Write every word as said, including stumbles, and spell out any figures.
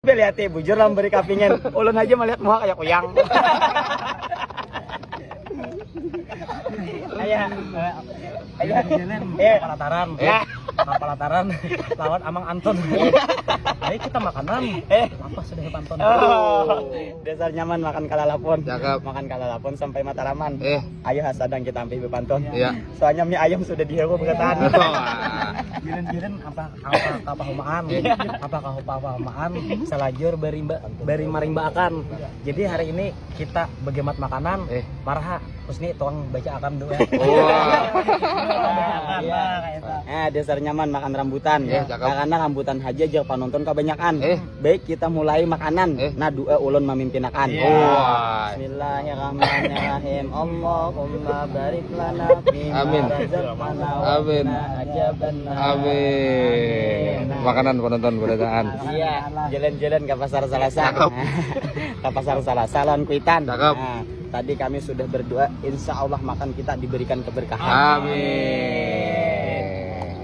Lihat, eh, bujur lah, beri kapingan. Ulun aja melihat muka kayak kuyang. Ayah, ayah, Jalan eh, pelataran. Ya. Pelataran lawan Amang Anton. Ayo kita makanan. Eh. Apa sudah pantun? Oh, dasar nyaman makan kalalapun. Cakep. Makan kalalapun sampai Mataraman. Eh. Ayo, ha, sadang kita ampih bepantun. Iya. Soalnya mie ayam sudah dihawa bertahan. Wah. Jiran-jiran apa apa apa humaan. Apa apa humaan. Salajur berimba beri marimba akan. Jadi hari ini kita begemat makanan. Eh. Marha Husni tuang baca akan doa. Wah. Iya. Eh, dasar nyaman makan rambutan. Iya, cakep. Karena rambutan haja aja penonton kebanyakan. Eh. Baik, kita mulai makanan. Eh. Nah, doa ulun memimpinakan. Wah. Bismillahirrahmanirrahim. Allahumma barik lana fima Amin. razaqtana wa Amin. qina adzabannar. Amin. Makanan penonton berataan. Iya, jalan-jalan ke pasar Salasa. Cakep. Ke pasar Salasa lawan Kuitan. Cakep. Nah, tadi kami sudah berdoa, insya Allah makan kita diberikan keberkahan. Amin.